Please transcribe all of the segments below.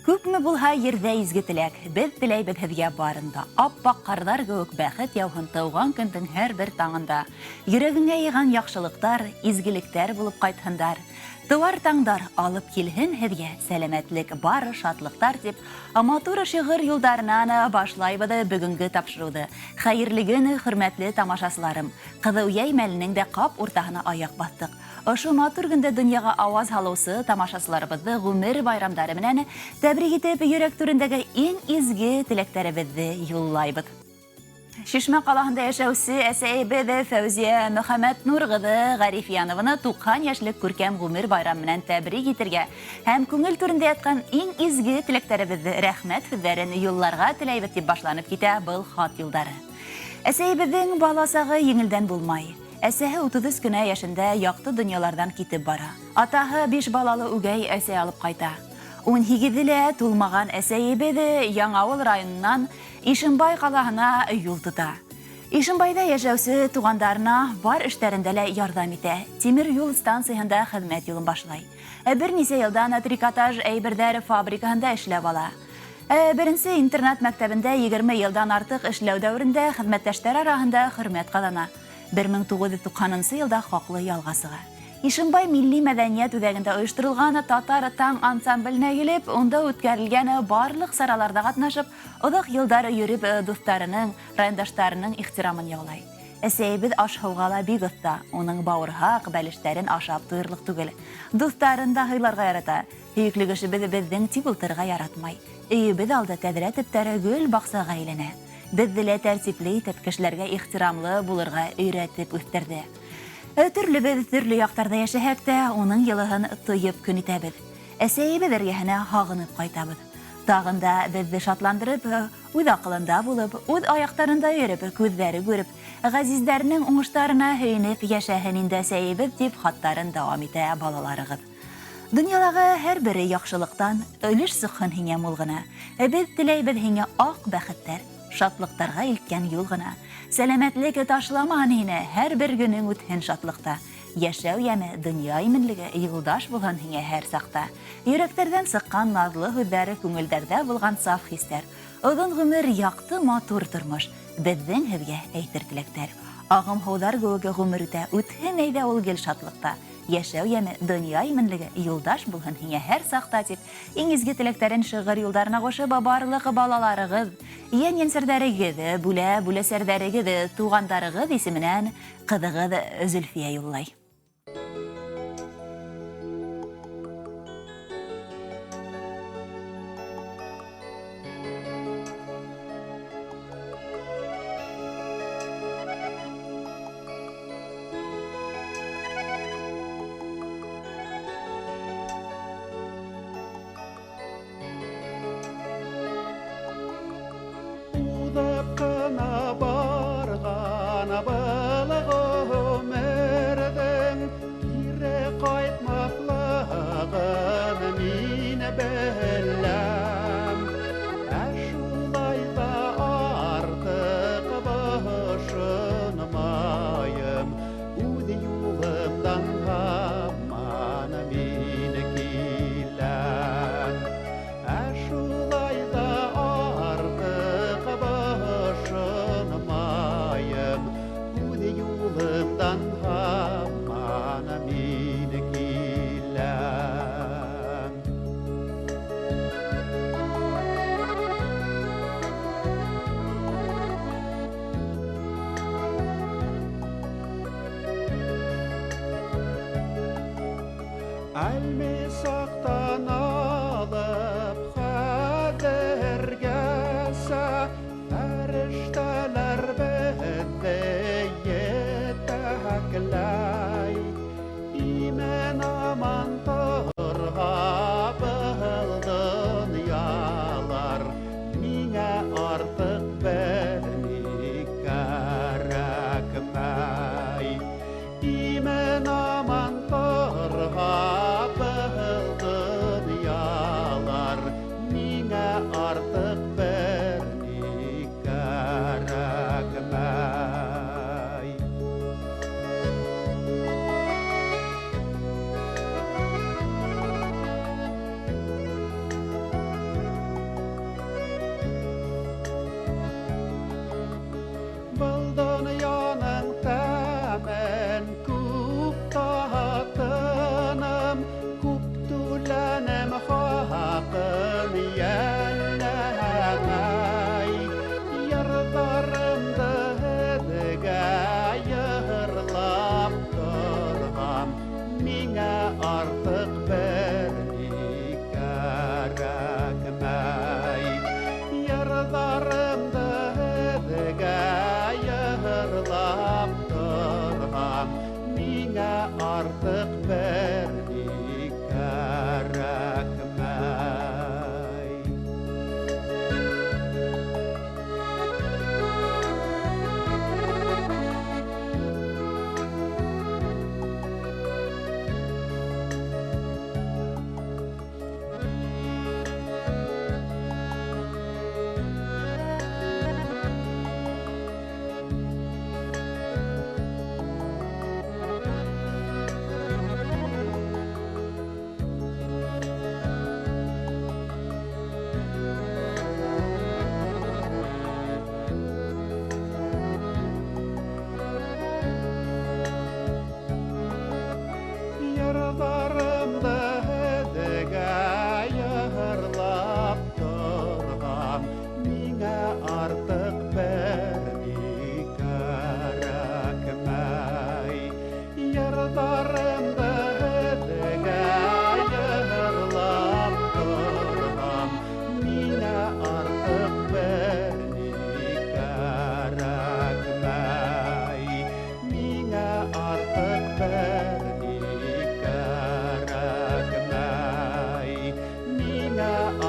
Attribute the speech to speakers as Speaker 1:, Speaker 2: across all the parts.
Speaker 1: Күпме булһа ерҙә изге теләк, беҙ теләйбеҙ һеҙгә барын да. Аппаҡ ҡарҙар кеүек бәхет яуһын тыуған көндөң һәр бер таңында. Йөрәгеңә йыйған яҡшылыҡтар, изгелектәр булып ҡайтһындар. Тыуар таңдар алып килһен һеҙгә сәләмәтлек, бары шатлыҡтар тип, матур шиғыр юлдарынан башлайбыҙ бөгөнгө тапшырыуҙы. Хәйерле көн, хөрмәтле тамашасыларым. Ҡыҙыу йәй мәленең дә ҡап уртаһына аяҡ баҫтыҡ. Ошо матур көндә донъяға ауаз һалыусы тамашасыларыбыҙҙы ғүмер байрамдары менән тәбрик итеп, йөрәк түрендәге иң изге теләктәребеҙҙе юллайбыҙ. Шишмә ҡалаһында йәшәүсе әсәйебеҙ Фәүзиә Мөхәммәтнур ҡыҙы Ғәрифьянованы 90 йәшлек күркәм ғүмер байрамы менән тәбрик итергә һәм күңел түрендә ятҡан иң изге теләктәребеҙҙе, рәхмәт һүҙҙәрен юлларға теләйбеҙ тип башланып китә был хат юлдары. Әсәйебеҙҙең бала сағы еңелдән булмай. Әсәһе 33 кенә йәшендә яҡты донъяларҙан китеп бара. Атаһы 5 балалы үгәй әсәй алып ҡайта. 18-е лә тулмаған әсәйебеҙ Яңауыл районынан Ишембай ҡалаһына юл тота. Ишембайҙа йәшәүсе туғандарына бар эштәрендә лә ярҙам итә. Тимер юл станцияһында хеҙмәт юлын башлай. Бер нисә йылдан трикотаж әйберҙәр фабрикаһында эшләп ала. Беренсе интернат мәктәбендә 20 йылдан артыҡ эшләү дәүерендә хеҙмәттәштәр араһында хөрмәт ҡаҙана. 1990 йылда хаҡлы ялға сыға. Ишембай милли мәҙәниәт үҙәгендә ойошторолған Татар таң ансамбленә килеп, унда үткәрелгән барлыҡ сараларҙа ҡатнашып, оҙаҡ йылдар йөрөп дуҫтарының, райондаштарының ихтирамын яулай. Әсәйебеҙ аш-һыуға ла бик оҫта, уның бауырһаҡ, бәлештәрен ашап туйырлыҡ түгел. Дуҫтарын да һыйларға ярата. Һөйөклө кешебеҙ беҙҙең тик ултырырға яратмай. Өйөбөҙ алды тәҙрә төптәре гөл баҡсаға әйләнә. Беҙҙе лә тәртипле итеп, кешеләргә ихтирамлы булырға өйрәтеп үҫтерҙе. Төрлөбөҙ төрлө яҡтарҙа йәшәһәк тә, уның йылыһын тойоп көн итәбеҙ. Әсәйебеҙ эргәһенә һағынып ҡайтабыҙ. Тағын да беҙҙе шатландырып, үҙ аҡылында булып, үҙ аяҡтарында йөрөп, күҙҙәре күреп, ғәзиздәренең уңыштарына һөйөнөп йәшәһен инде әсәйебеҙ тип хаттарын дауам итә балаларығыҙ. Донъялағы һәр бере яҡшылыҡтан өлөш сыҡһын һиңә мул ғына. Беҙ теләйбеҙ һиңә аҡ бәхеттәр, шатлыҡтарға илткән юл ғына. Сәләмәтлек ташламаһын һине, һәр бер көнөң үтһен шатлыҡта. Йәшәү йәме, донъя именлеге юлдаш булһын һиңә һәр саҡта. Йөрәктәрҙән сыҡҡан наҙлы һүҙҙәр, күңелдәрҙә булған саф хистәр. Оҙон ғүмер, яҡты, матур тормош. Беҙҙең һеҙгә әйтер теләктәр. Ағым һыуҙар кеүек ғүмер үтә, үтһен әйҙә ул гел шатлыҡта. Йәшәү йәме, донъя именлеге юлдаш булһын һиңә һәр саҡта тип, иң изге теләктәрен шиғыр юлдарына ҡушып, барлыҡ балаларығыҙ, йән-йәнсәрҙәрегеҙ, бүлә-бүләсәрҙәрегеҙ, туғандарығыҙ исеменән ҡыҙығыҙ Зөлфиә юллай.
Speaker 2: Уҙып ҡына барған был ғүмерҙең кире ҡайтмаҫлығын мин беләм. Ә шулай ҙа артыҡ бошонмайым, үҙ юлымдан һаман мин киләм. Ә шулай ҙа артыҡ бошонмайым, үҙ юлымдан һаман мин киләм.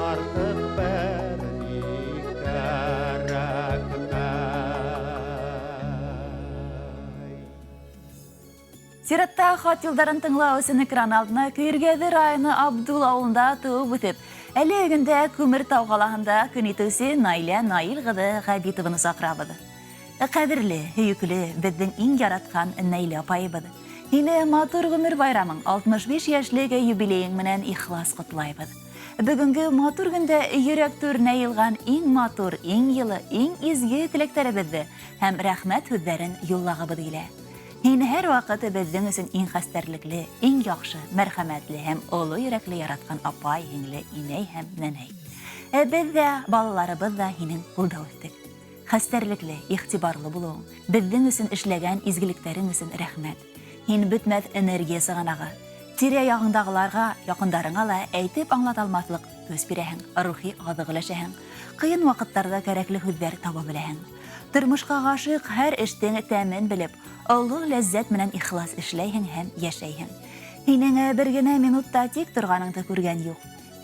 Speaker 2: артыҡ бер ни кәрәкмәй.
Speaker 1: Сиратта хат юлдарын тыңлау өсөн экран алдына Көйөргәҙе районы Абдул ауылында тыуып үҫеп, әле өгөндә Күмертау ҡалаһында көн итеүсе Наилә Наил ҡыҙы Ғәбитованы саҡырабыҙ. Ҡәҙерле, һөйөклө, беҙҙең иң яратҡан Наилә апайыбыҙ. Һине матур ғүмер байрамың, 65 йәшлек юбилейың менән ихлас ҡотлайбыҙ. Бөгөнгө матур көндә йөрәк түренә йыйылған иң матур, иң йылы, иң изге теләктәребеҙҙе һәм рәхмәт һүҙҙәрен юллағыбыҙ килә. Һин һәр ваҡыт беҙҙең өсөн иң хәстәрлекле, иң яҡшы, мәрхәмәтле һәм оло йөрәкле яратҡан апай, һеңле, инәй һәм нәнәй. Беҙ ҙә, балаларыбыҙ ҙа һинең ҡулда үҫтек. Хәстәрлекле, иғтибарлы булыуың, беҙҙең өсөн эшләгән изгелектәрең өсөн рәхмәт. Һин бөтмәҫ энергия сығанағы. Тирә-яғыңдағыларға, яҡындарыңа ла әйтеп аңлата алмаҫлыҡ көс бирәһең, рухи аҙыҡ өләшәһең. Ҡыйын ваҡыттарҙа кәрәкле һүҙҙәр таба беләһең. Тормошҡа ғашиҡ һәр эштең тәмен белеп, оло ләззәт менән ихлас эшләйһең һәм йәшәйһең. Һинең бер генә минутта тик торғаныңды күргән юҡ.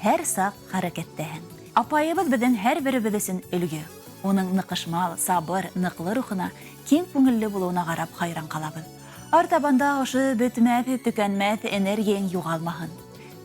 Speaker 1: Һәр саҡ хәрәкәттәһең. Апайыбыҙ беҙҙең һәр беребеҙ өсөн өлгө. Уның ныҡышмал, сабыр, ныҡлы рухына, киң күңелле булыуына ҡарап хайран ҡалабыҙ. Артабанда ошо бөтмәҫ, төкәнмәҫ энергияң юғалмаһын.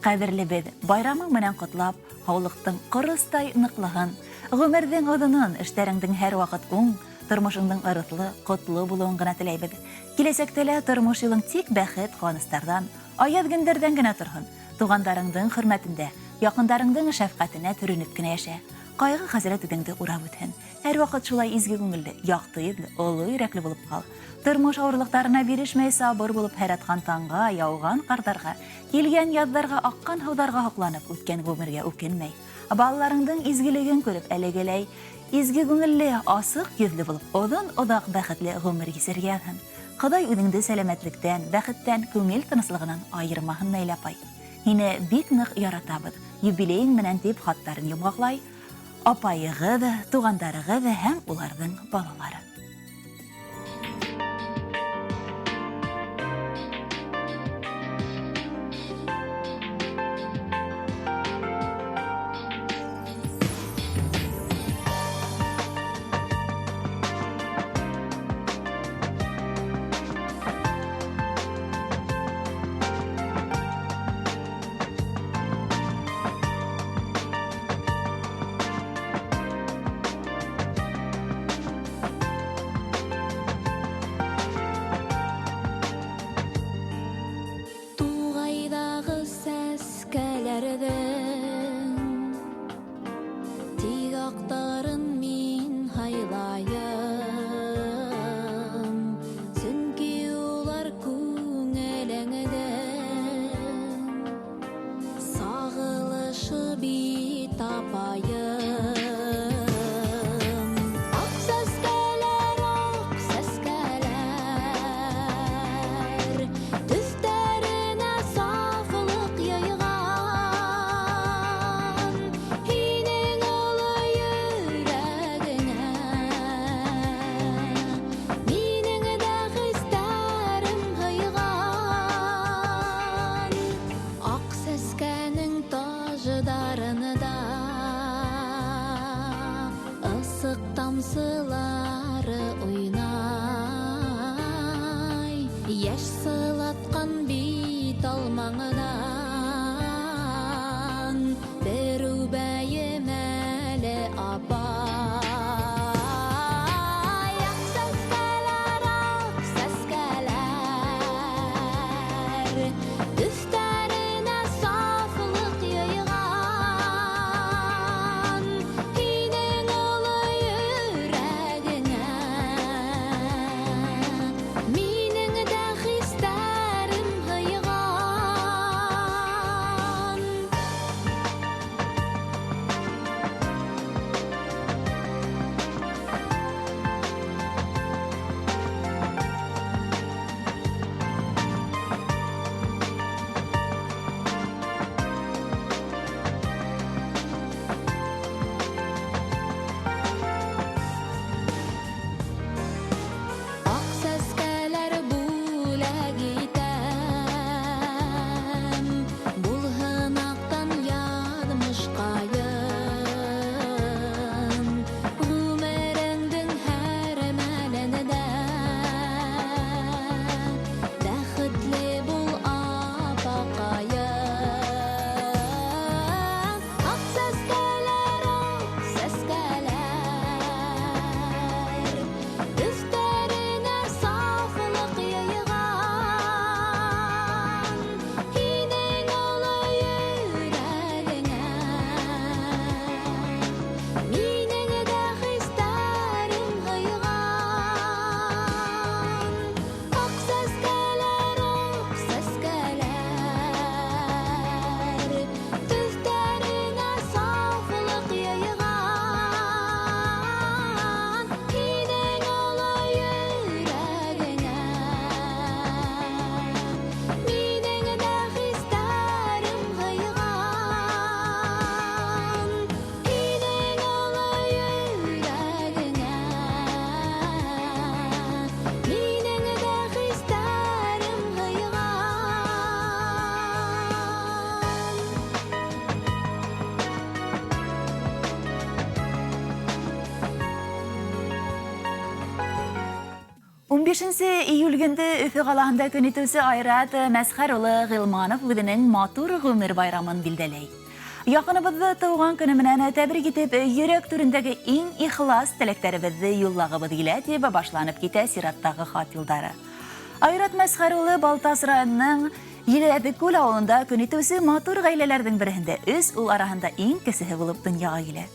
Speaker 1: Ҡәҙерлебеҙ, байрамың менән ҡотлап, һаулыҡтың ҡоростай ныҡлыһын, ғүмерҙең оҙонон, эштәреңдең һәр ваҡыт уң, тормошоңдоң ырыҫлы, ҡотло булыуын ғына теләйбеҙ. Киләсәктә лә тормош юлың тик бәхет, ҡыуаныстарҙан, аяҙ көндәрҙән генә торһон. Туғандарыңдың хөрмәтендә, яҡындарыңдың шәфҡәтенә төрөнөп кенә йәшә. Ҡайғы хәсрәт үҙеңде урап үтһен. Һәр ваҡыт шулай изге күңелле, яҡты йөҙлө, оло йөрәкле булып ҡал. Тормош ауырлыҡтарына бирешмәй сабыр булып һәр атҡан таңға, яуған ҡарҙарға, килгән яҙҙарға, аҡҡан һыуҙарға һоҡланып үткән ғүмергә үкенмәй. Балаларыңдың изгелеген күреп, әлегеләй изге күңелле, асыҡ йөҙлө булып, оҙон-оҙаҡ бәхетле ғүмер кисергә яҙһын. Хоҙай үҙеңде сәләмәтлектән, бәхеттән, күңел тыныслығынан айырмаһын, Наилә апай. Һине бик ныҡ яратабыҙ. Юбилейың менән тип хаттарын йомғаҡлай апайығыҙ, туғандарығыҙ һәм уларҙың балалары.
Speaker 3: Тамсылары уйнай, яшь сылатҡан бит алмаңынан бер үбәйем әле, апай. Аҡ сәскәләр, аҡ сәскәләр, төҫтәренә сафлыҡ йыйған, һинең оло йөрәгеңә минең дә хистәрем.
Speaker 1: 15 июль көндө Өфө ҡалаһында көн итеүсе Айрат Мәсхәр улы Ғилманов үҙенең матур ғүмер байрамын билдәләй. Яҡыныбыҙҙы тыуған көнө менән тәбрик итеп, йөрәк түрендәге иң ихлас теләктәребеҙҙе юллағыбыҙ килә, тип башланып китә сираттағы хат юлдары. Айрат Мәсхәр улы Балтас районының Еләҙекүл ауылында көн итеүсе матур ғаиләләрҙең береһендә өс ул араһында иң кесеһе булып донъяға килә.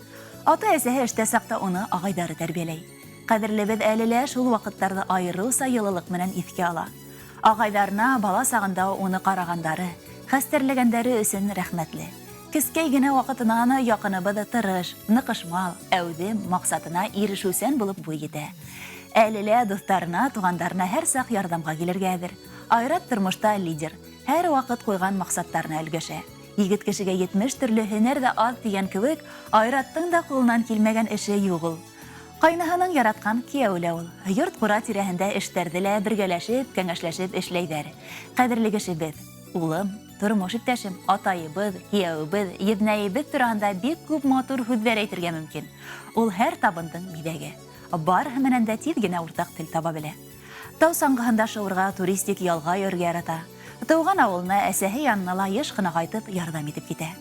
Speaker 1: Ата-әсәһе эштә саҡта уны ағайҙары тәрбиәләй. Ҡәҙерлебеҙ әле лә шул ваҡыттарҙы айырыуса йылылыҡ менән иҫкә ала. Ағайҙарына бала сағында уны ҡарағандары, хәстәрләгәндәре өсөн рәхмәтле. Кескәй генә ваҡытынан яҡыныбыҙ тырыш, ныҡышмал, әүҙем, маҡсатына ирешеүсән булып буй етә. Әле лә дуҫтарына, туғандарына һәр саҡ ярҙамға килергә әҙер. Айрат тормошта лидер, һәр ваҡыт ҡуйған маҡсаттарына өлгәшә. Егет кешегә 70 төрлө һөнәр ҙә аҙ тигән кеүек, Айраттың да ҡулынан килмәгән эше юҡ ул. Ҡайныһының яратҡан кейәүе лә ул. Йорт-ҡура тирәһендә эштәрҙе лә бергәләшеп, кәңәшләшеп эшләйҙәр. Ҡәҙерле кешебеҙ, улым, тормош иптәшем, атайыбыҙ, кейәүебеҙ, еҙнәйебеҙ тураһында бик күп матур һүҙҙәр әйтергә мөмкин. Ул һәр табындың биҙәге. Барыһы менән дә тиҙ генә уртаҡ тел таба белә. Тау саңғыһында шыуырға, туристик ялға йөрөргә ярата. Тыуған ауылына, әсәһе янына ла йыш ҡына ҡайтып, ярҙам итеп китә.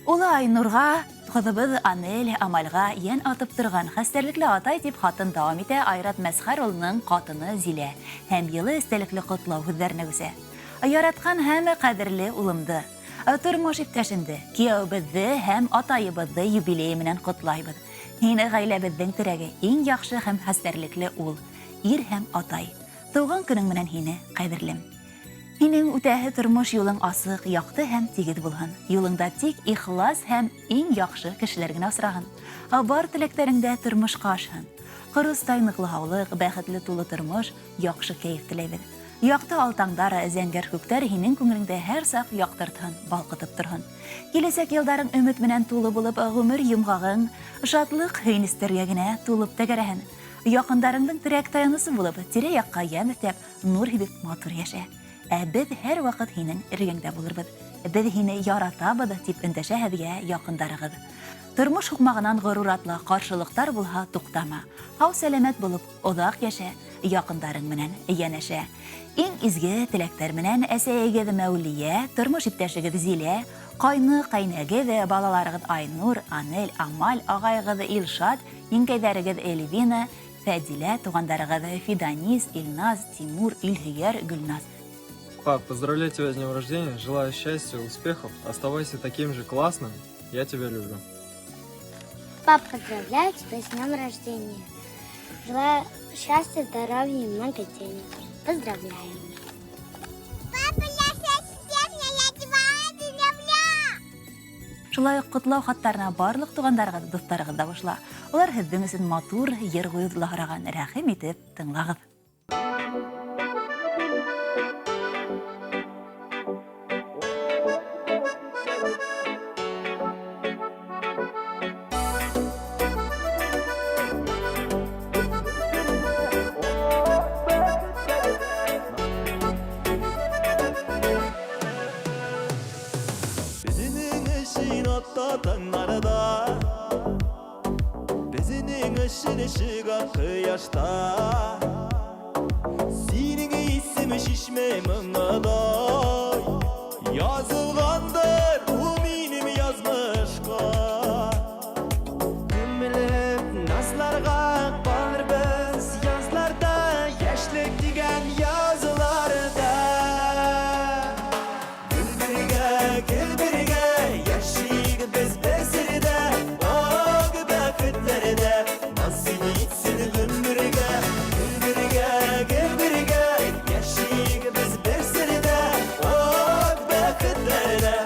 Speaker 1: Улы Айнурға, ҡыҙыбыҙ Анель, Амальға йән атып торған хәстәрлекле атай, тип хатын дауам итә Айрат Мәсхәр улының ҡатыны Зилә һәм йылы эстәлекле ҡотлау һүҙҙәренә күсә. Яратҡан һәм ҡәҙерле улымды, тормош иптәшемде, кейәүебеҙҙе һәм атайыбыҙҙы юбилейы менән ҡотлайбыҙ. Һин ғаиләбеҙҙең терәге, иң яҡшы һәм хәстәрлекле ул, ир һәм атай. Тыуған көнөң менән һине, ҡәҙерлем. Һинең үтәһе тормош юлың асыҡ, яҡты һәм тигеҙ булһын. Юлыңда тик ихлас һәм иң яҡшы кешеләр генә осраһын. Бар теләктәрең дә тормошҡа ашһын. Ҡоростай ныҡлы һаулыҡ, бәхетле тулы тормош, яҡшы кәйеф теләйбеҙ. Яҡты алтаңдар, зәңгәр күктәр һинең күңелеңдә һәр саҡ яҡтыртһын, балҡытып торһон. Киләсәк йылдарың өмөт менән тулы булып, ғүмер йомғағың шатлыҡ, һөйөнөстәргә генә тулып тәгәрәһен. Яҡындарыңдың терәк таянысы булып, тирә-яҡҡа йәм өҫтәп, нур һибеп матур йәшә. Ә беҙ һәр ваҡыт һинең эргәңдә булырбыҙ. Беҙ һине яратабыҙ, тип өндәшә һеҙгә яҡындарығыҙ. Тормош һуҡмағынан ғорур атла, ҡаршылыҡтар булһа, туҡтама. Һау сәләмәт булып, оҙаҡ йәшә, яҡындарың менән йәнәшә. Иң изге теләктәр менән әсәйегеҙ Мәүлиә, тормош иптәшегеҙ Зилә, ҡайны ҡәйнәгеҙ, балаларығыҙ Айнур, Анель, Амаль, ағайығыҙ Илшат, еңгәйҙәрегеҙ Эльвина, Фәдилә, туғандарығыҙ Фиданис, Илназ, Тимур, Илһөйәр, Гөлназ.
Speaker 4: Пап, поздравляю тебя с днем рождения, желаю счастья, успехов, оставайся таким же классным, я тебя люблю.
Speaker 5: Пап, поздравляю тебя с днем рождения. Желаю счастья, здоровья и много денег. Поздравляю.
Speaker 6: Папа, я счастлива, я тебя очень люблю.
Speaker 1: Шулай уҡ ҡотлау хаттарына барлыҡ туғандарығыҙ, дуҫтарығыҙ ҙа ҡушыла. Улар һеҙҙең өсөн матур йыр ҡуйыуҙы ла һораған. Рәхим итеп тыңлағыҙ.
Speaker 2: Безнең өчен ата таңнарда, Безнең өчен чыга кояшта. Синең исем чишмә моңыдай, Язылгандыр ул минем язмышка.
Speaker 7: Күмелеп назларга калырбыз язларда, яшьлек дигән язларда.
Speaker 2: Гел бергә, гел бергә яшик без бер сердә, Ак бәхетләрдә насыйп итсен гомергә. Гел бергә, гел бергә яшик без бер сердә, Ак бәхетләрдә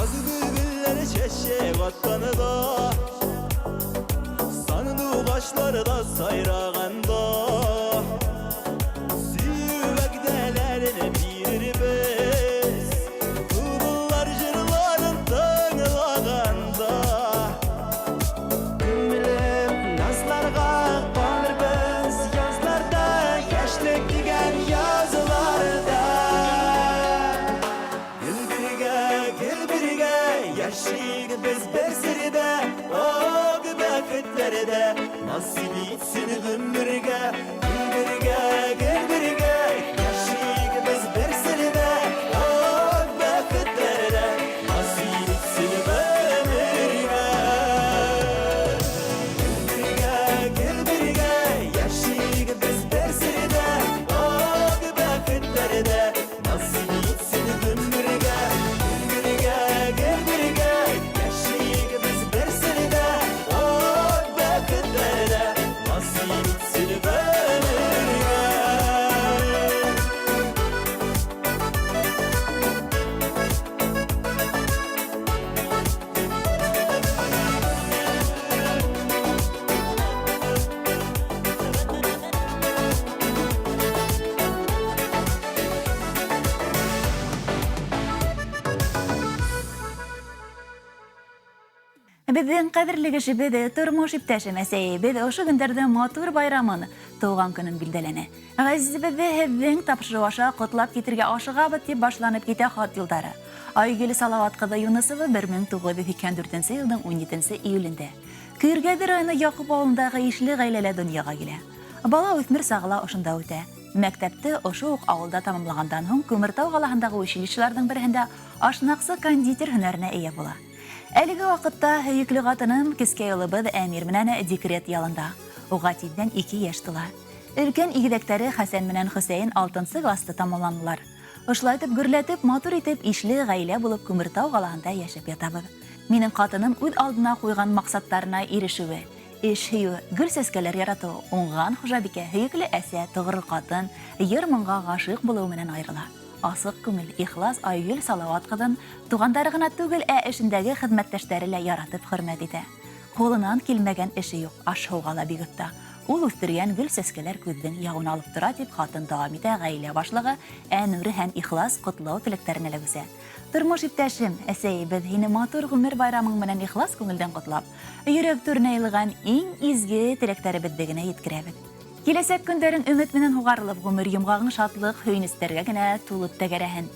Speaker 2: Язгы гөлләр чәчәк атканда, Сандугачлар да сайраганда, Сөю вәгъдәләрен бирербез, Былбыллар җырларын тыңлаганда. Күмелеп назларга калырбыз язларда, Яшьлек дигән язларда. Гел бергә, гел бергә яшик без бер сердә, Ак бәхетләрдә насыйп итсен гомергә. Гел бергә, гел бергә яшик без бер сердә, Ак бәхетләрдә насыйп итсен гомергә. Гел бергә, гел бергә яшик без бер сердә, Ак бәхетләрдә насыйп итсен гомергә. Гел бергә, гел бергә яшик без бер сердә, Ак бәхетләрдә насыйп итсен гомергә.
Speaker 1: Беҙҙең ҡәҙерле кешебеҙ, тормош иптәшем, әсәйебеҙ ошо көндәрҙә матур байрамын, тыуған көнөн билдәләне. Ғәзизебеҙҙе һеҙҙең тапшырыу аша ҡотлап китергә ашығабыҙ, тип башланып китә хат юлдары. Айгөл Салауат ҡыҙы Юнысова 1984 йылдың 17 июлендә Көйөргәҙе районы Яҡуп ауылындағы ишле ғаиләлә донъяға килә. Бала үҫмер сағы ла ошонда үтә. Мәктәпте ошо уҡ ауылда тамамлағандан һуң Күмертау ҡалаһындағы училищеларҙың береһендә ашнаҡсы кондитер һөнәренә эйә була. Әлеге ваҡытта һөйөклө ҡатыным кескәй улыбыҙ Әмир менән декрет ялында. Уға тиҙҙән 2 йәш тула. Өлкән игеҙәктәре Хәсән менән Хөсәйен 6-нсы класты тамамланылар. Ошолай итеп гөрләтеп, матур итеп ишле ғаилә булып Күмертау ҡалаһында йәшәп ятабыҙ. Минең ҡатыным үҙ алдына ҡуйған маҡсаттарына ирешеүе, эш һөйөүе, гөл сәскәләр яратыуы, уңған хужабикә, һөйөклө әсә, тоғро ҡатын, йыр-моңға ғашиҡ булыуы менән айырыла. Асыҡ күңел, ихлас Айгөл Салауат ҡыҙын туғандары ғына түгел, ә эшендәге хеҙмәттәштәре лә яратып хөрмәт итә. Ҡулынан килмәгән эше юҡ, аш-һыуға ла бик оҫта. Ул үҫтергән гөл сәскәләр күҙҙең яуын алып тора, тип хатын дауам итә ғаилә башлығы Әнүр һәм ихлас ҡотлау теләктәренә лә күсә. Тормош иптәшем, әсәйебеҙ һине матур ғүмер байрамың менән ихлас күңелдән ҡотлап, йөрәк түренә йылыған иң изге теләктәребеҙҙе генә еткерәбеҙ. Киләсәк көндәрең өмөт менән һуғарылып, ғүмер йомғағың шатлыҡ, һөйөнөстәргә генә тулып тәгәрәһен.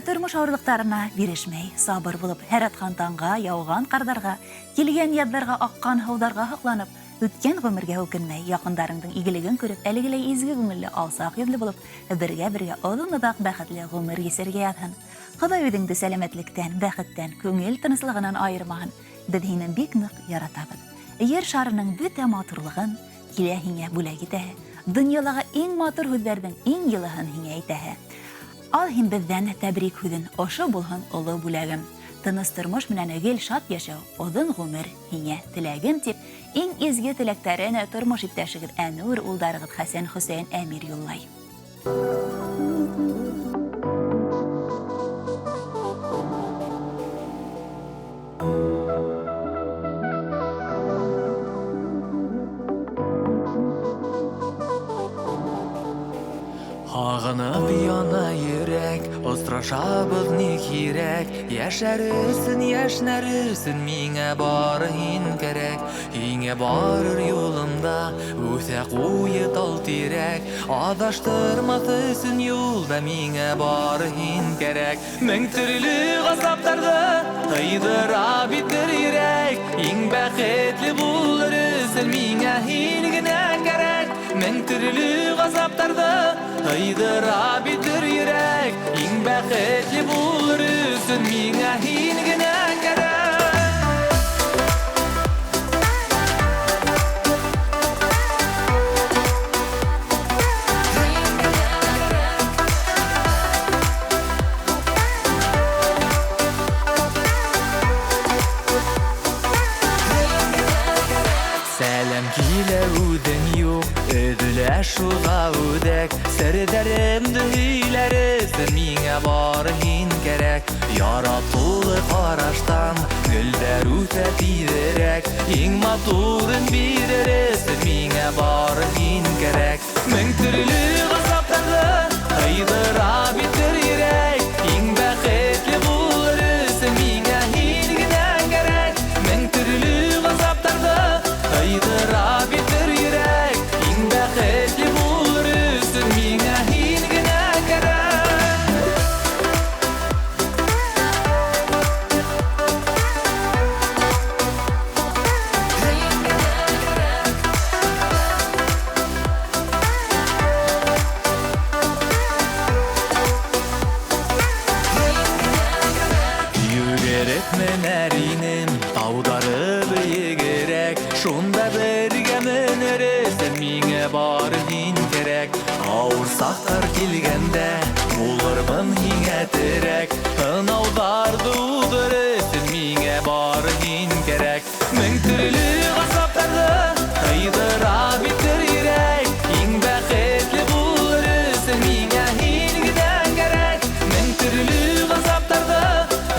Speaker 1: Тормош ауырлыҡтарына бирешмәй, сабыр булып, һәр атҡан таңға, яуған ҡарҙарға, килгән яҙҙарға, аҡҡан һыуҙарға һоҡланып, үткән ғүмергә үкенмәй, яҡындарыңдың игелеген күреп, әлегеләй изге күңелле, алсаҡ йөҙлө булып, бергә-бергә оҙон-оҙаҡ бәхетле ғүмер кисергә яҙһын. Хоҙай үҙеңде сәләмәтлектән, бәхеттән, күңел тыныслығынан айырмаһын. Беҙ һине бик ныҡ яратабыҙ. Ер шарының бөтә матурлығын килә һиңә бүләк итәһе. Донъялағы иң матур һүҙҙәрҙең иң йылыһын һиңә әйтәһе. Ал һин беҙҙән тәбрик һүҙен, ошо булһын оло бүләгем. Тыныс тормош менән гел шат йәшәү, оҙон ғүмер һиңә теләгем, тип иң изге теләктәрен тормош иптәшегеҙ Әнүр, улдарығыҙ Хәсән, Хөсәйен, Әмир юллай.
Speaker 7: Һағынып яна йөрәк, осрашабыҙ ни кирәк? Йәшәр өсөн, йәшнәр өсөн миңә бары һин кәрәк. Һиңә барыр юлымда үҫә ҡуйы тал тирәк. Аҙаштырмаҫ өсөн юлда миңә бары һин кәрәк. Мең төрлө ғазаптарҙы һыйҙыра бит бер йөрәк. Иң бәхетле булыр өсөн миңә һин генә кәрәк. Мең төрлө ғазаптарҙы һыйҙыра бит бер йөрәк. Иң бәхетле булыр өсөн миңә һин генә кәрәк. Сәләм килә үҙең юҡ, өҙөлә шуға үҙәк. Серҙәремде һөйләр өсөн миңә бары һин кәрәк. Яратулы ҡараштан гөлдәр үҫә тиҙерәк. Иң матурын бирер өсөн миңә бары һин кәрәк. Мең төрлө ғазаптарҙы һыйҙыра бит йөрәк. Иң бәхетле булыр өсөн миңә һин генә кәрәк. Мең төрлө ғазаптарҙы һыйҙыра бит йөрәк. Иң бәхетле булыр өсөн миңә һин генә кәрәк. Йүгереп менәр инем тауҙары бейегерәк. Шунда бергә менер өсөн миңә бары һин кәрәк. Ауыр саҡтар килгәндә булырмын һиңә терәк. Һынауҙарҙы уҙыр өсөн миңә бары һин кәрәк. Мең төрлө ғазаптарҙы һыйҙыра бит йөрәк. Иң бәхетле булыр өсөн миңә һин генә кәрәк. Мең төрлө ғазаптарҙы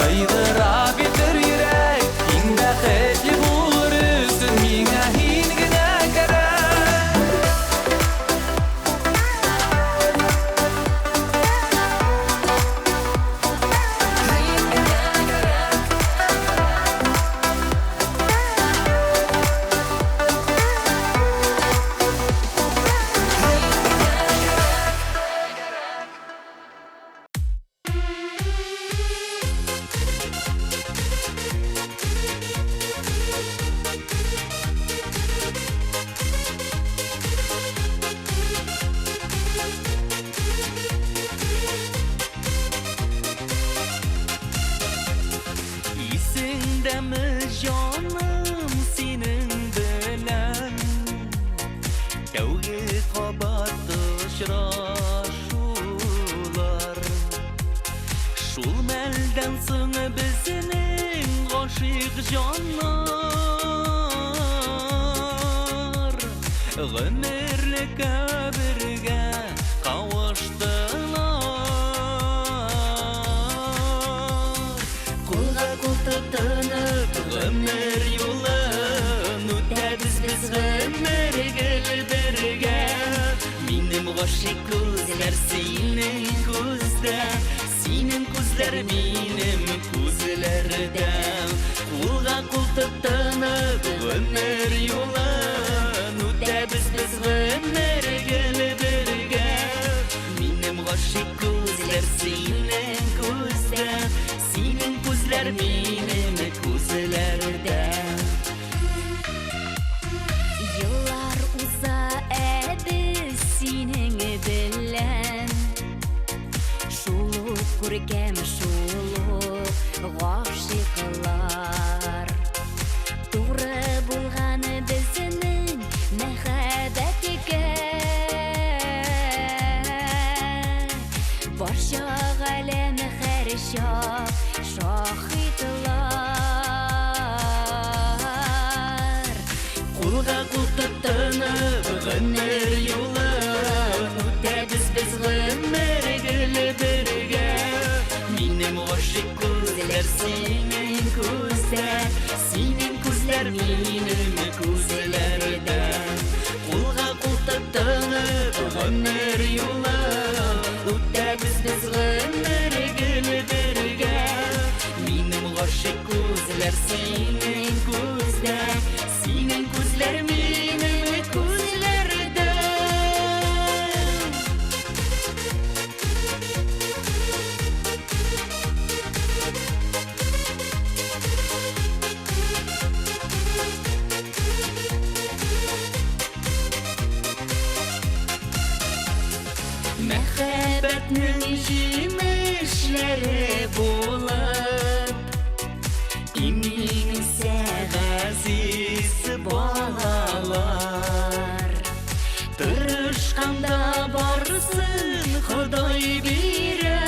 Speaker 7: һыйҙыра бит йөрәк. Иң бәхетле булыр өсөн миңә һин генә кәрәк. Исеңдәме, җаным, синең белән тәүге ҡабат осрашыулар? Шул мәлдән соң безнең ғашиҡ җаннар ғүмерлеккә бергә ҡауыштылар. Ҡулға ҡул тотоноп ғүмер юлын үтәбеҙ беҙ ғүмер гел бергә. Минем ғашиҡ күҙләр синең күҙҙә, синең күҙләр минем күҙләрҙә. Ҡулға ҡул тотоноп ғүмер юлын үтәбеҙ беҙ ғүмер гел бергә. Минем ғашиҡ күҙләр синең күҙҙә, синең күҙләр минем күҙләрҙә.
Speaker 3: Йыллар уза, ә беҙ синең белән шул уҡ күркәм, шул уҡ ғашиҡлар. Туры булған беҙҙең мәхәббәткә барса ғаләм һәр чак шаһитлар.
Speaker 7: Ҡулға ҡул тотоноп ғүмер юлын үтәбеҙ беҙ ғүмер гел бергә. Минем ғашиҡ күҙләр синең күҙҙә, синең күҙләр минем күҙләрҙә. Ҡулға ҡул тотоноп ғүмер юлын үтәбеҙ беҙ ғүмер гел бергә. Минем ғашиҡ күҙләр синең күҙҙә, синең күҙләр минем күҙләрҙә. Мәхәббәтнең җимешләре булып имин үсә ғәзиз балалар. Тырышҡанда барысын Хоҙай бирә.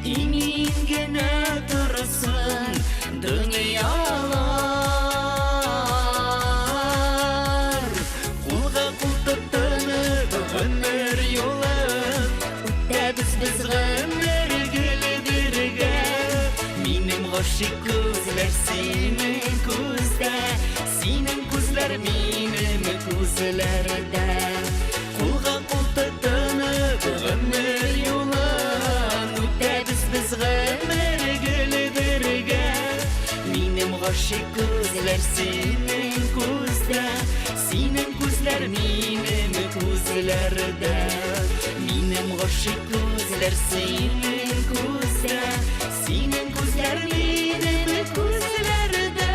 Speaker 7: Имин генә торһон донъялар. Ҡулға ҡул тотоноп ғүмер юлын үтәбеҙ беҙ.
Speaker 2: Гашыйк күзләр синең күздә, синең күзләр минем күзләрдә. Кулга кул тотынып гомер юлын үтәбез без гомер гел бергә. Минем гашыйк күзләр синең күздә, синең күзләр минем күзләрдә. Минем гашыйк күзләр синең күздә, синең күзләр минем күзләрдә.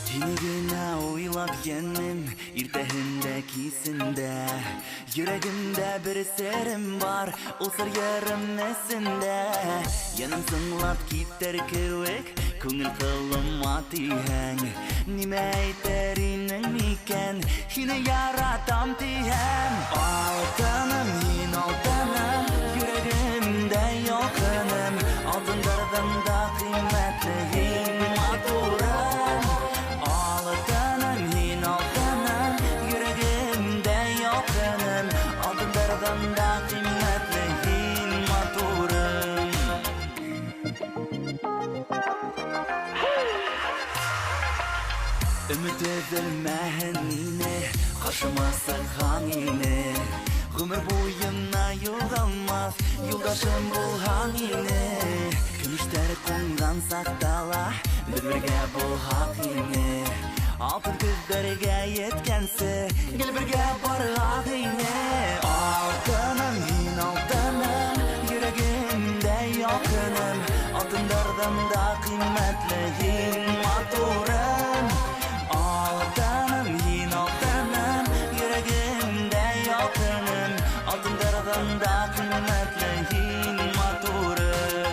Speaker 2: Һине генә уйлап йәнем, иртәһендә, кисендә. Йөрәгемдә бер серем бар, ул сер ярым эсендә. Йәнем тыңлап китәр кеүек, күңел кылыма тиһәң. Нимә әйтер инең микән, һине яратам тиһәм. Алтыным, һин алтыным, йөрәгемдә ялкыным, алтындарҙан да Өмөт өҙөлмәһен ине, ҡаршыма сыҡһаң ине. Ғүмер буйына юғалмаҫ юлдашым булһаң ине. Көмөштәр ҡунған саҡта ла беҙ бергә булһаҡ ине. Алтын көҙҙәргә еткәнсе гел бергә барһаҡ ине. Алтыным, һин алтыным, йөрәгемдә ялҡыным. Алтындарҙан да ҡиммәтле һин матурым. Алтыным, һин алтыным, йөрәгемдә ялҡыным. Алтындарҙан да ҡиммәтле һин матурым.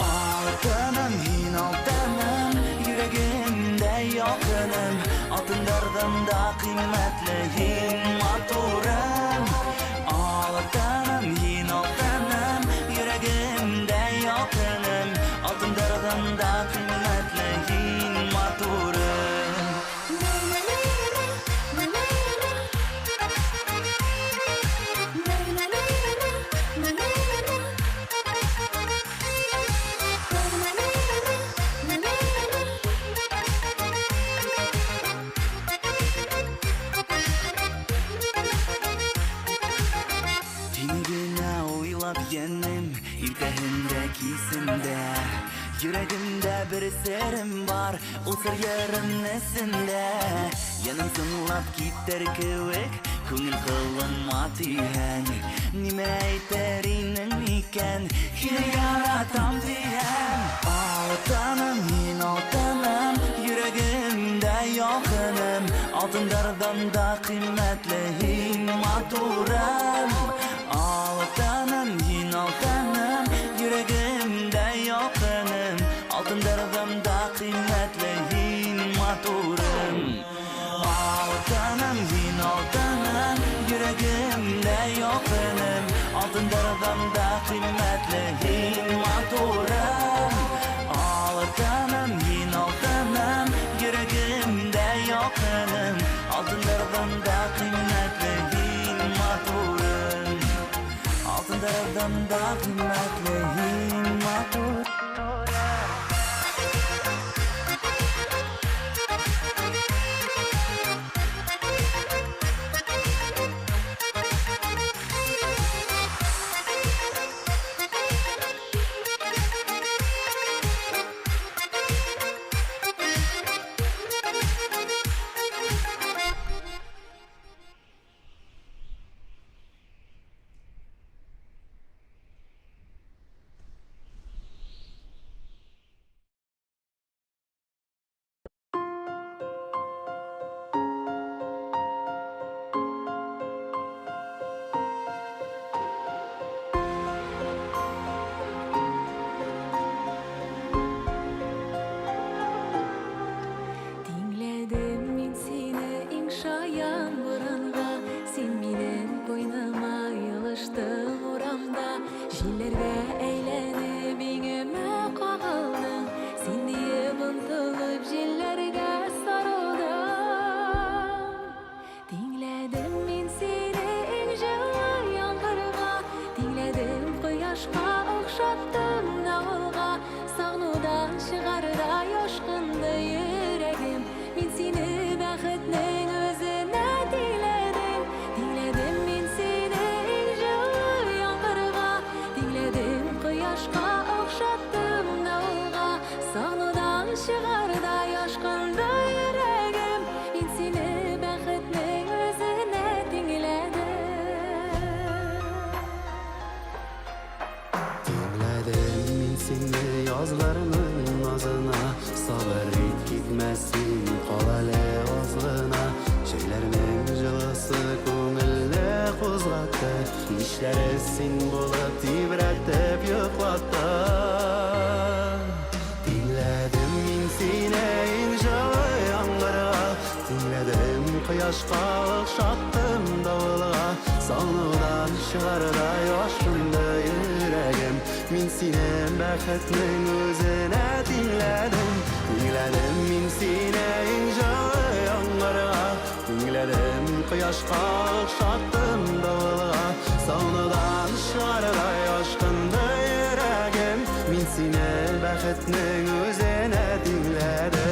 Speaker 2: Алтыным, һин алтыным, йөрәгемдә ялҡыным. Алтындарҙан да ҡиммәтле һин матурым. Алтыным, һин алтыным, йөрәгемдә ялҡыным. Алтындарҙан да ҡиммәтле һин матурым. Һине генә уйлап йәнем, иртәһен дә, кисен дә. Йөрәгемдә бер серем бар, ул сер йырым эсендә. Йәнем тыңлап китер кеүек, күңел ҡылыма тейһәң. Нимә әйтер инең икән, һине яратам тиһәң. Алтыным, һин алтыным, йөрәгемдә ялҡыным. Алтындарҙан да ҡиммәтле һин матурым. Алтыным, һин алтыным, йөрәгемдә ялҡыным. Алтындарҙан да ҡиммәтле һин матурым. Алтыным, һин алтыным, йөрәгемдә ялҡыным. Алтындарҙан да ҡиммәтле һин матурым. Алтыным, һин алтыным, йөрәгемдә ялҡыным. Алтындарҙан да ҡиммәтле һин матурым. Алтындарҙан да ҡиммәтле һин матурым.
Speaker 3: Тиңләдем мин сине иң шаян буранға. Син минем ҡуйыныма йылыштың урамда. Җилләргә әйләнеп иңемә ҡағылдың. Син диеп ынтылып җилләргә сарылдым. Тиңләдем мин сине иң җылы яңгырга. Тиңләдем кояшка, охшаттым давылга. Сагынудан чыгардай ашкынды йөрәгем. Мин сине бәхетнең үзенә тиңләдем. Тиңләдем мин сине иң җылы яңгырга. Тиңләдем кояшка, охшаттым давылга. Сагынудан чыгардай ашкынды йөрәгем. Мин сине бәхетнең үзенә тиңләдем.
Speaker 8: Тиңләдем мин сине язларның назына. Сабыр ит, китмә син, ҡал әле аҙ ғына. Җәйләрнең җылысы күңелне ҡуҙғатты. Кичләре син булып тибрәтеп йоҡлатты. Тиңләдем мин сине иң җылы яңгырга. Тиңләдем кояшка, охшаттым давылга. Сагынудан чыгардай ашкынды йөрәгем. Мин сине бәхетнең үзенә тиңләдем. Тиңләдем мин сине иң җылы яңгырга. Тиңләдем кояшка, охшаттым давылга. Сагынудан чыгардай ашкынды йөрәгем. Мин сине бәхетнең үзенә тиңләдем.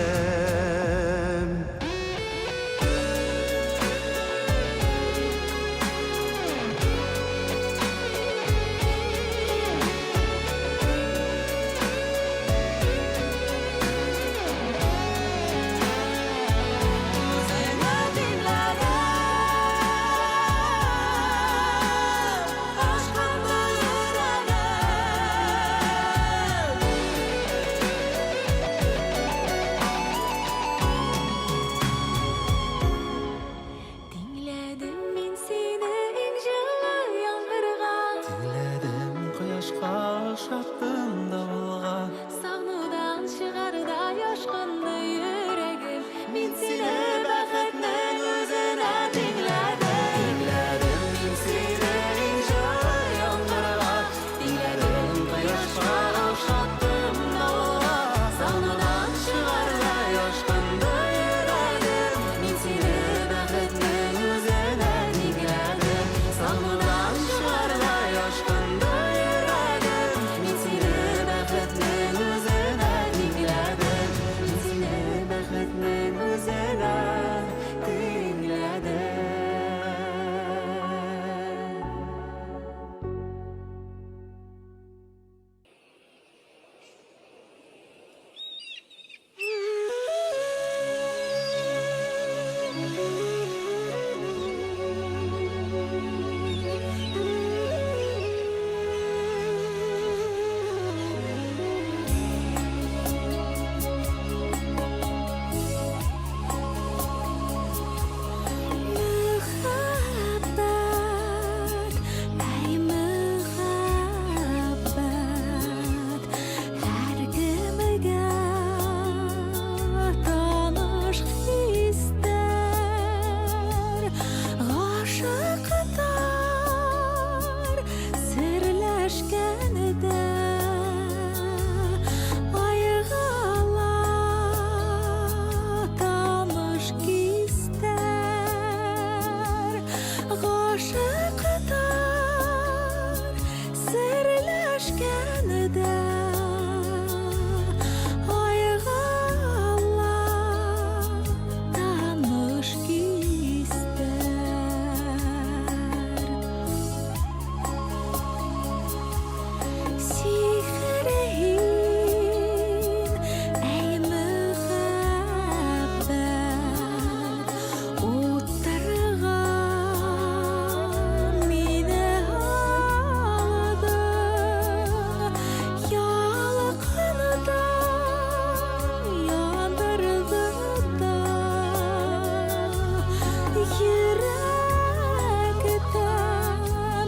Speaker 3: Төндә айға ла таныш кистәр. Сихер һин, әй мөхәббәт, уттарға мине алдың, ялҡында яндырҙың да, йөрәктә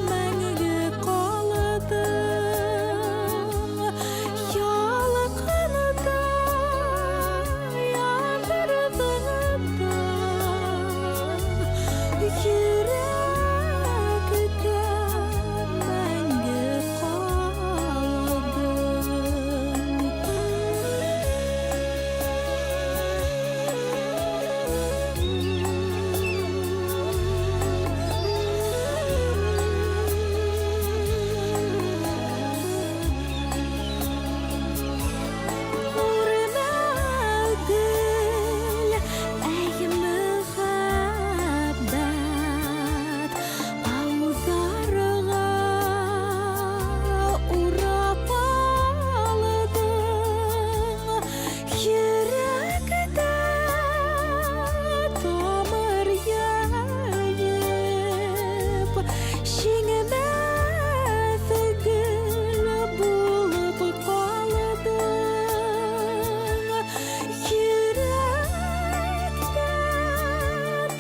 Speaker 3: мәңге ҡалдың, ялҡында яндырҙың да, йөрәктә мәңге ҡалдың. Үрмәгел, әй мөхәббәт, ауҙарға урап алдың, йөрәктә тамыр йәйеп, шиңмәҫ гөл булып ҡалдың, йөрәктә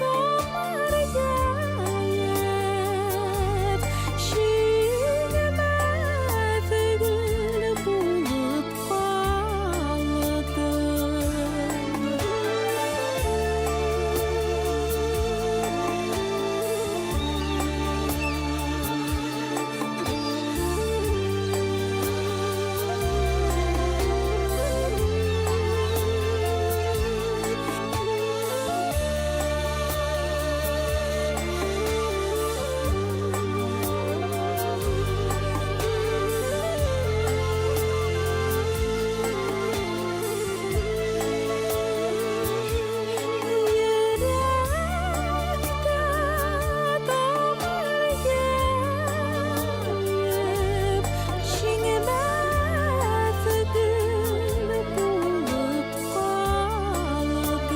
Speaker 3: тамыр йәйеп, шиңмәҫ гөл булып ҡалдың. Йөрәктә тамыр йәйеп, шиңмәҫ гөл булып ҡалдың.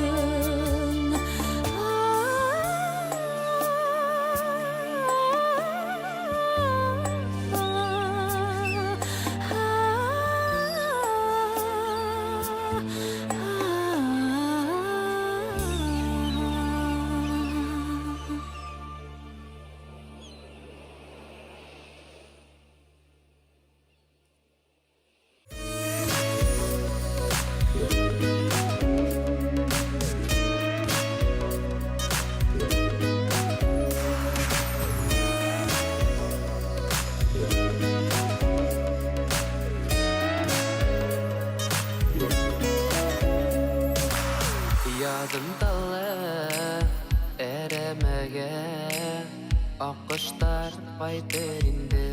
Speaker 7: Яҙым талы әрәмәгә, аҡҡоштар ҡайтыр инде.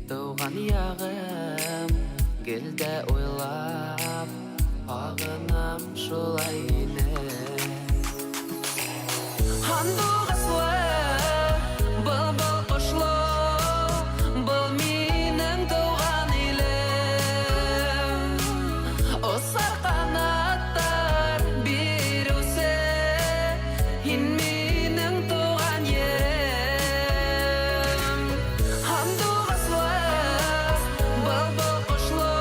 Speaker 7: Тыуған яғым гел дә уйлап, һағынам шулай һине. Һандуғаслы, был-был ҡошло, был минең тыуған илем. Осар ҡанаттар биреүсе, һин минең тыуған ерем. Һандуғаслы, был-был ҡошло,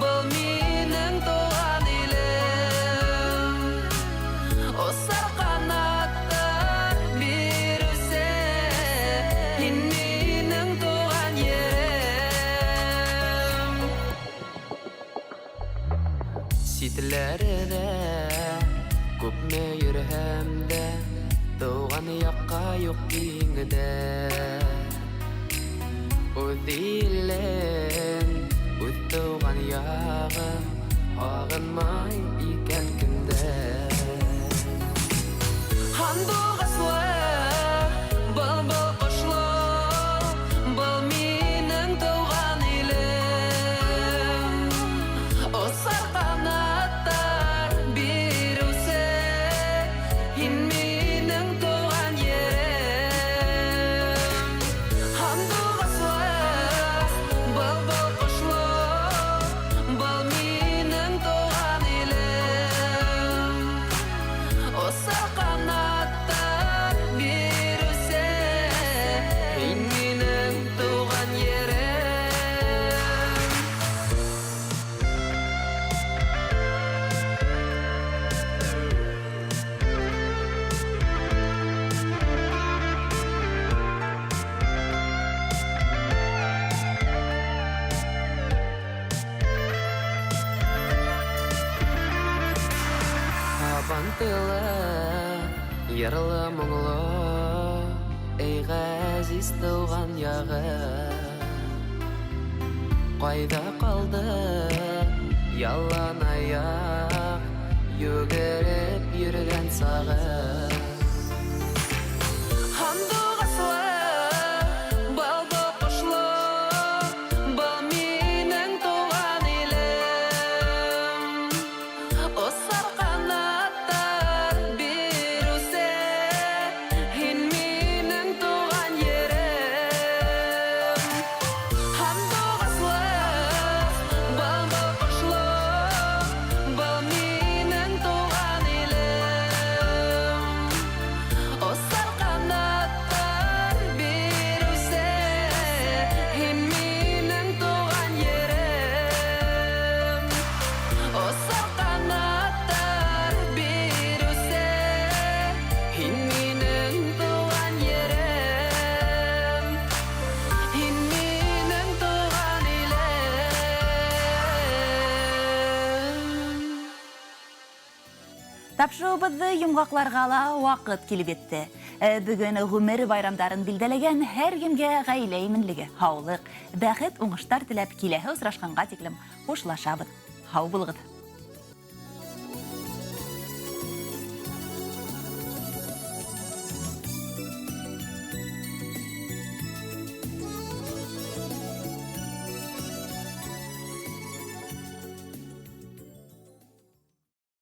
Speaker 7: был минең тыуған илем. Осар ҡанаттар биреүсе, һин минең тыуған ерем. Ситләрҙә күпме йөрөһәм дә, тыуған яҡҡа юҡ тиңдә. Үҙ илем, үҙ тыуған яғым, һағынмай икән кемдә. Һандуғаслы, был-был ҡошло, был Тылы, йырлы моңло, эй ғәзиз тыуған яғым. Ҡайҙа ҡалды ялан аяҡ йүгереп йөрөгән сағым? Һандуғаслы, баллы ҡошло, был минең тыуған илем. Осар ҡанаттар биреүсе, һин минең тыуған ерем. Һандуғаслы, баллы ҡошло, был минең тыуған илем. Осар ҡанаттар биреүсе, һин минең тыуған ерем. Осар ҡанаттар биреүсе, һин минең тыуған ерем. Һин минең тыуған илем.
Speaker 1: Тапшырыуыбыҙҙы йомғаҡларға ла ваҡыт килеп етте. Бөгөн ғүмер байрамдарын билдәләгән һәр кемгә ғаилә именлеге, һаулыҡ, бәхет, уңыштар теләп киләһе осрашҡанға тиклем хушлашабыҙ. Һау булығыҙ.